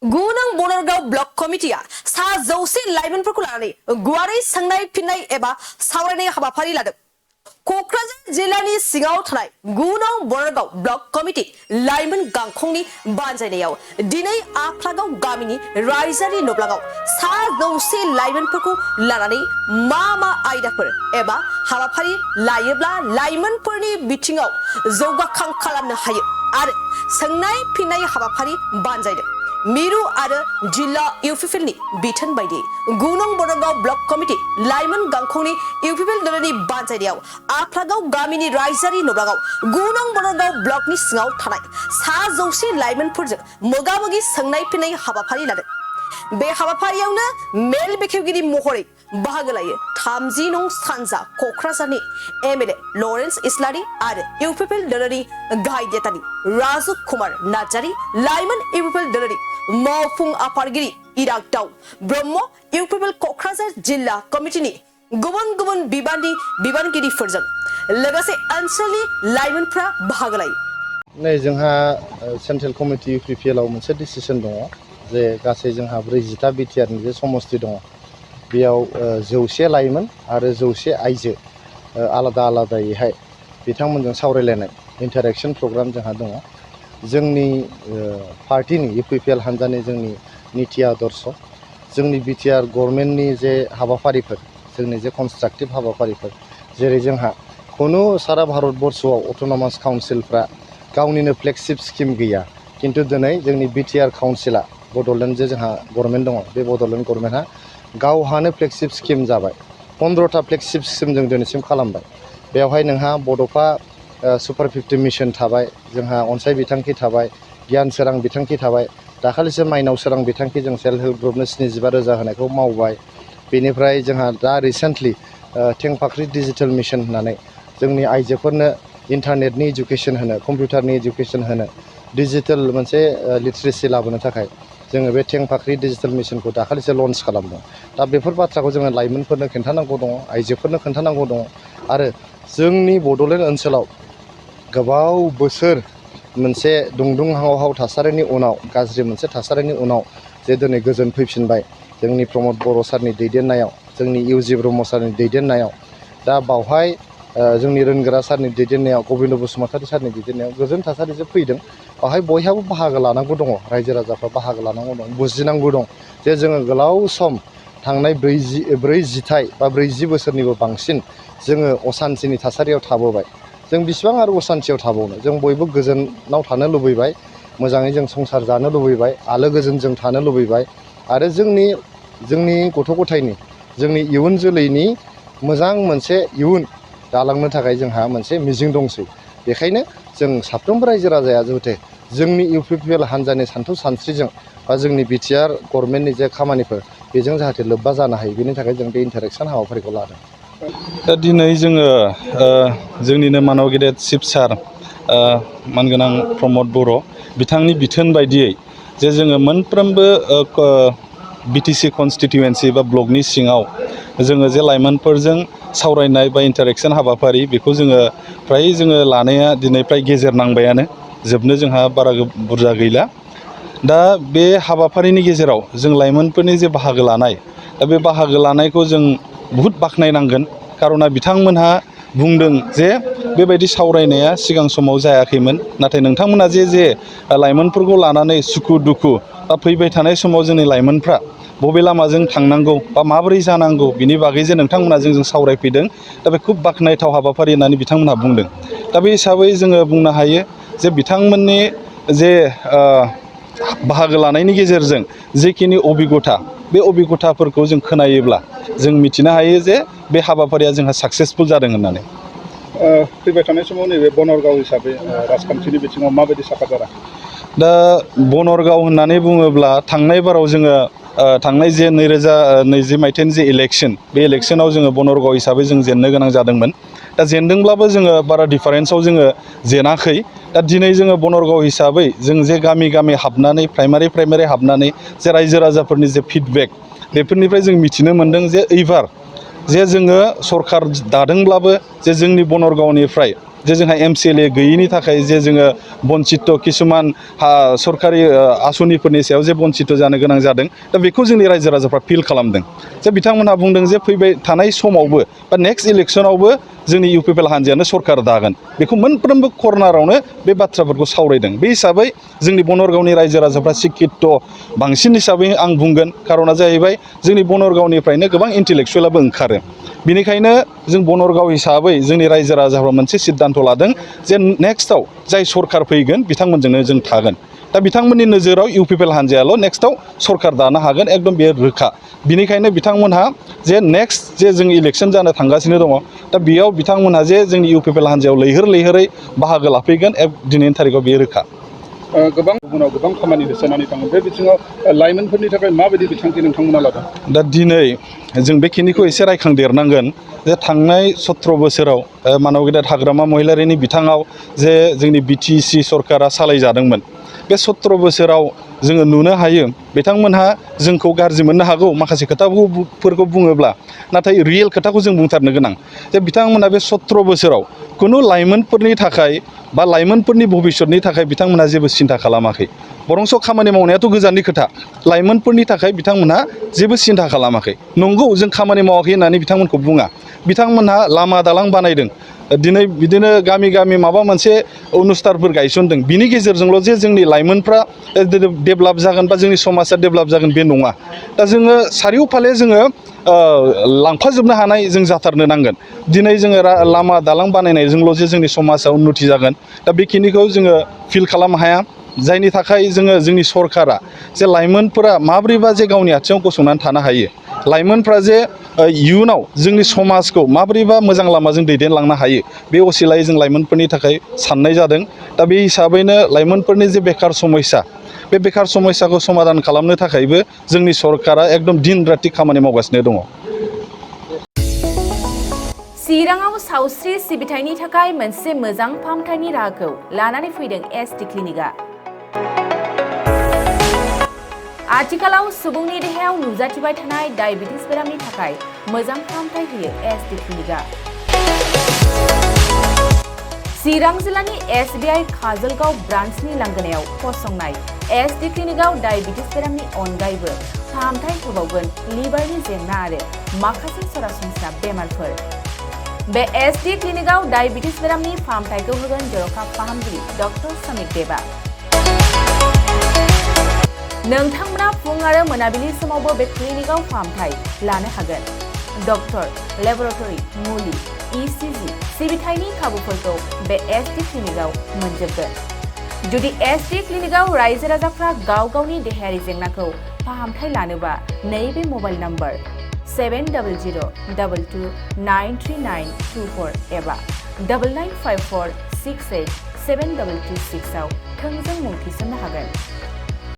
गुनों Banargaon block कमिटिया सा जौसे लाइमोनफोरखौ लानानै गुवारै सोंनाय फिननाय एबा सावरायनाय हाबाफारि लादों। कक्राझार जिल्लानि सिङाव थानाय गुनों बनरगाव ब्लक कमिटि लाइमोन गांखंनि बानजायनायाव दिनै आफ्लागाव गामिनि रायजोआरि नब्लागाव सा जौसे लाइमोनफोरखौ लानानै मा आयदाफोर एबा हाबाफारि लायोब्ला लाइमोनफोरनि बिथिङाव जौगाखां खालामनो हायो आरो सोंनाय फिननाय हाबाफारि बानजायदों। मिरु आरो जिल्ला इउपिपिएलनि बिथोन बायदि गुनों बनरगाव ब्लक कमिटि लाइमोन गांखंनि इउपिपिएल दलनि बानजायनायाव आफ्लागाव गामिनि रायजोआरि नब्लागाव गुनों बनरगाव ब्लकनि सिङाव थानाय सा जौसे लाइमोनफोरजों मोगा-मोगि सोंनाय फिननाय हाबाफारि लादों। बे हाबाफारियावनो मेल बेखेवगिरि महरै बाहागो लायो 30 नं सानजा कक्राझारनि एमएलए लरेन्स इस्लारि आरो इउपिपिएल दलनि गाहाय नेतानि राजु कुमार नार्जारी, लाइमोन इउपिपिएल दलनि मावफुं आफादगिरि इरागदाव ब्रह्म, इउपिपिएल कक्राझार जिल्ला कमिटिनि गुबुन बिबानगिरिफोरजों लोगोसे ओनसोलनि लाइमोनफ्रा बाहागो लायो। नै जोंहा सेन्ट्रेल कमिटि इउपिपिएलआव मोनसे डिसिसन दङ जे गासै जोंहा 40टा बिटिआरनि जे समस्ति दङ बेयाव 100 लाइमोन आरो 100 आइजो आलादा आलादायैहाय बिथांमोनजों सावरायलायनाय इन्टारेक्शन प्रग्राम जोंहा दङ। जोंनि पार्टिनि इउपिपिएल हान्जानि जोंनि नीति आदर्श, जोंनि बिटिआर गभर्नमेन्टनि जे हाबाफारिफोर, जोंनि जे कनस्ट्राक्टिभ हाबाफारिफोर, जेरै जोंहा खुनु सारा भारतबर्षआव अट'नमास काउन्सिलफ्रा गावनिनो फ्लेगशिप स्किम गैया, किन्तु दिनै जोंनि बिटिआर काउन्सिला बड'लेण्ड जे जोंहा गभर्नमेन्ट दङ बे बड'लेण्ड गभर्नमेन्टआ गावहानो फ्लेगशिप स्किम जाबाय। 15टा फ्लेगशिप स्किम जों दिनैसिम खालामबाय। बेवहाय नोंहा बड'फा सुपार 50 मिशन थाबाय, जोंहा अनसाय बिथांखि थाबाय, गियान सोरां बिथांखि थाबाय, दाखालिसो माइनाव सोरां बिथांखि जों सेल्फ हेल्प ग्रुपनो 75,000 होनायखौ मावबाय। बेनिफ्राय जोंहा दा रिसेन्टलि थेंफाख्रि डिजिटेल मिशन होननानै जोंनि आइजोफोरनो इन्टारनेटनि एजुकेशन होनो, कम्पिउटारनि एजुकेशन होनो, डिजिटेल मोनसे लिटारेसि लाबोनो थाखाय जोङो बे थेंफाख्रि डिजिटेल मिशनखौ दाखालिसो लन्च खालामदों। दा बेफोर बाथ्राखौ जोङो लाइमोनफोरनो खोन्थानांगौ दङ, आइजोफोरनो खोन्थानांगौ दङ आरो जोंनि बड'लेण्ड ओनसोलाव गोबाव बोसोर मोनसे दुंदुं हाव थासारिनि उनाव, गाज्रि मोनसे थासारिनि उनाव जे दिनै गोजोन फैफिनबाय जोंनि प्रमद बर' सारनि दैदेननायाव, जोंनि इउजि ब्रह्म सारनि दैदेननायाव, दा बावहाय जोंनि रोंगोरा सारनि दैदेननायाव, गबिन्द बसुमतारी सारनि दैदेननायाव गोजोन थासारिजों फैदों। बावहाय बयहाबो बाहागो लानांगौ दङ, रायजो राजाफ्रा बाहागो लानांगौ दं, बुजिनांगौ दं जे जोङो गोलाव सम थांनाय 40 बोसोरनिबो बांसिन जोङो असान्तिनि थासारियाव थाबोबाय। जों बिसिबां आरो असान्तियाव थाबावनो, जों बयबो गोजोनाव थानो लुबैबाय, मोजाङै जों संसार जानो लुबैबाय, आलो गोजोन जों थानो लुबैबाय आरो जोंनि गथ' गथायनि, जोंनि इयुन जोलैनि मोजां मोनसे इयुन दालांनो थाखाय जोंहा मोनसे मिजिं दंसै। बेखायनो जों साफ्रोमबो रायजो राजाया जाहाथे जोंनि इउपिपिएल हान्जानि सान्थौ सानस्रिजों बा जोंनि बिटिआर गभर्नमेन्टनि जे खामानिफोर बेजों जाहाथे लोब्बा जानो हायो, बेनि थाखाय जों बे इन्टारेक्शन हाबाफारिखौ लादों। दा दिनै जोङो जोंनिनो मानव गेदेर चिफ सार मानगोनां प्रमद बर' बिथांनि बिथोन बायदियै जे जोङो मोनफ्रोमबो बिटिसि कनस्टिटुवेन्सि बा ब्लकनि सिङाव जोङो जे लाइमोनफोरजों सावरायनाय बा इन्टारेक्शन हाबाफारि बेखौ जोङो लानाया दिनै फ्राय गेजेर नांबायानो, जोबनो जोंहा बारा बुरजा गैला। दा बे हाबाफारिनि गेजेराव जों लाइमोनफोरनि जे बाहागो लानाय, दा बे बाहागो लानायखौ जों बुहुद बाख्नायनांगोन। खार'ना बिथांमोनहा बुंदों जे बेबायदि सावरायनाया सिगां समाव जायाखैमोन, नाथाय नोंथांमोना जे लाइमोनफोरखौ लानानै सुखु दुखु बा फैबाय थानाय समाव जोंनि लाइमोनफ्रा बबे लामाजों थांनांगौ बा माबोरै जानांगौ बिनि बागै जे नोंथांमोना जोंजों सावरायफैदों, दा बे खुब बाख्नायथाव हाबाफारि होननानै बिथांमोनहा बुंदों। दा बे हिसाबै जोङो बुंनो हायो जे बिथांमोननि जे बाहागो लानायनि गेजेरजों जेखिनि अबिगथा, बे अबिगथाफोरखौ जों खोनायोब्ला जों मिथिनो हायो जे बे हाबाफारिया जोंहा साक्सेसफुल जादों होननानै। फैबाय थानाय समाव नैबे बनरगाव हिसाबै राजखान्थिनि बिथिङाव माबायदि साखाफारा? दा बनरगाव होननानै बुङोब्ला थांनाय बाराव जोङो थांनाय जे 2020 मायथाइनि जे इलेक्सन, बे इलेक्सनाव जोङो बनरगाव हिसाबै जों जेननो गोनां जादोंमोन। दा जेनदोंब्लाबो जोङो बारा डिफारेन्सआव जोङो जेनाखै। दा दिनै जोङो बनरगाव हिसाबै जों जे गामि गामि हाबनानै प्राइमारि हाबनानै जे रायजो राजाफोरनि जे फिडबेक, बेफोरनिफ्राय जों मिथिनो मोन्दों जे एइबार जे जोङो सरकार दादोंब्लाबो जे जोंनि बनरगावनिफ्राय जे जोंहा MCLA गैयिनि थाखाय जे जोङो बन्चित किसुमान सरकारि आसनिफोरनि सायाव जे बन्चित जानो गोनां जादों दा बेखौ जोंनि रायजो राजाफ्रा फिल खालामदों जे बिथांमोनहा बुंदों जे फैबाय थानाय समावबो बा नेक्स्ट इलेक्सनावबो जोंनि UPPL हान्जायानो सरकार दागोन बेखौ मोनफ्रोमबो कर्नारावनो बे बाथ्राफोरखौ सावरायदों बे हिसाबै जोंनि बनरगावनि रायजो राजाफ्रा शिक्षित बांसिन हिसाबै आं बुंगोन कारना जाहैबाय जोंनि बनरगावनिफ्रायनो गोबां इन्टेलेक्सुवेलाबो ओंखारो बेनिखायनो जों बनरगाव हिसाबै जोंनि रायजो राजाफ्रा मोनसे सिद्धान्त लादों जे नेक्स्टआव जाय सरकार फैगोन बिथांमोनजोंनो जों थागोन दा बिथांमोननि नोजोराव UPPL हान्जायाल' नेक्स्टआव सरकार दानो हागोन एकदम बेयो रोखा बिनिखायनो बिथांमोनहा जे नेक्स्ट जे जों इलेक्सन जानो थांगासिनो दङ दा बेयाव बिथांमोनहा जे जोंनि UPPL हान्जायाव लैहोर लैहोरै बाहागो लाफैगोन दिनैनि थारिखआव बेयो रोखा गोबां गुबुनाव गोबां खामानि होसोनानै थाङो बे बिथिङाव लाइमोनफोरनि थाखाय माबायदि बिथांखि नोंथांमोना लादों दा दिनै जों बेखिनिखौ एसे रायखांदेरनांगोन जे थांनाय 17 बोसोराव मानव गेदेर हाग्रामा महिलारिनि बिथाङाव जे जोंनि BTC सरकारा सालायजादोंमोन बे 17 बोसोराव जोङो नुनो हायो बिथांमोनहा जोंखौ गाज्रि मोननो हागौ माखासे खोथाफोरखौ बुङोब्ला नाथाय रियेल खोथाखौ जों बुंथारनो गोनां जे बिथांमोनहा बे 17 बोसोराव खुनु लाइमोनफोरनि थाखाय बा लाइमोनफोरनि भबिष्यतनि थाखाय बिथांमोनहा जेबो सिन्था खालामाखै बरंस खामानि मावनायाथ' गोजाननि खोथा लाइमोनफोरनि थाखाय बिथांमोनहा जेबो सिन्था खालामाखै नंगौ जों खामानि मावाखै होननानै बिथांमोनखौ बुङा बिथांमोनहा लामा दालां बानायदों दिनै बिदिनो गामि गामि माबा मोनसे अनुस्थानफोर गायसनदों बिनि गेजेरजोंल' जे जोंनि लाइमोनफ्रा डेभेलप जागोन बा जोंनि समाजा डेभेलप जागोन बे नङा दा जोङो सारिय'फाले जोङो लांफाजोबनो हानाय जों जाथारनो नांगोन दिनै जोङो लामा दालां बानायनायजोंल' जे जोंनि समाजा उन्नति जागोन दा बेखिनिखौ जोङो फिल खालामनो हाया जायनि थाखाय जोङो जोंनि सरकारा जे लाइमोनफोरा माब्रैबा जे गावनि आथिङाव गसंनानै थानो हायो लाइमोनफ्रा जे इयुनाव जोंनि समाजखौ माब्रैबा मोजां लामाजों दैदेनलांनो हायो बे असिलायै जों लाइमोनफोरनि थाखाय साननाय जादों दा बे हिसाबैनो लाइमोनफोरनि जे बेकार समस्या बे बेकार समस्याखौ समाधान खालामनो थाखायबो जोंनि सरकारा एकदम दिन राति खामानि मावगासिनो दङ चिराङाव सावस्रि सिबिथायनि थाखाय मोनसे मोजां फाहामथायनि राहाखौ लानानै फैदों SD क्लिनिकआ आथिखालाव सुबुंनि देहायाव नुजाथिबाय थानाय डायबिटिस बेरामनि थाखाय मोजां फाहामथाय होयो SD क्लिनिकआ चिरां जिल्लानि SBI काजलगाव ब्रान्चनि लांगोनायाव फसंनाय SD क्लिनिकआव डायबिटिस बेरामनि अनगायैबो फाहामथाय होबावगोन लिभारनि जेंना आरो माखासे सरासनस्रा बेमारफोर बे SD क्लिनिकआव डायबिटिस बेरामनि फाहामथायखौ होगोन जर'खा फाहामगिरि डक्टर समित देबा नोंथांमोना फुं आरो मोनाबिलि समावबो बे क्लिनिकआव फाहामथाय लानो हागोन डक्टर लेबरेटरि मुलि ECG सिबिथायनि खाबुफोरखौ बे SD क्लिनिकआव मोनजोबगोन जुदि SD क्लिनिकआव रायजो राजाफ्रा गाव गावनि देहायारि जेंनाखौ फाहामथाय लानोबा नैबे मबाइल नम्बर 7002293924 एबा 9954687226 आव थोंजों मुं थिसननो हागोन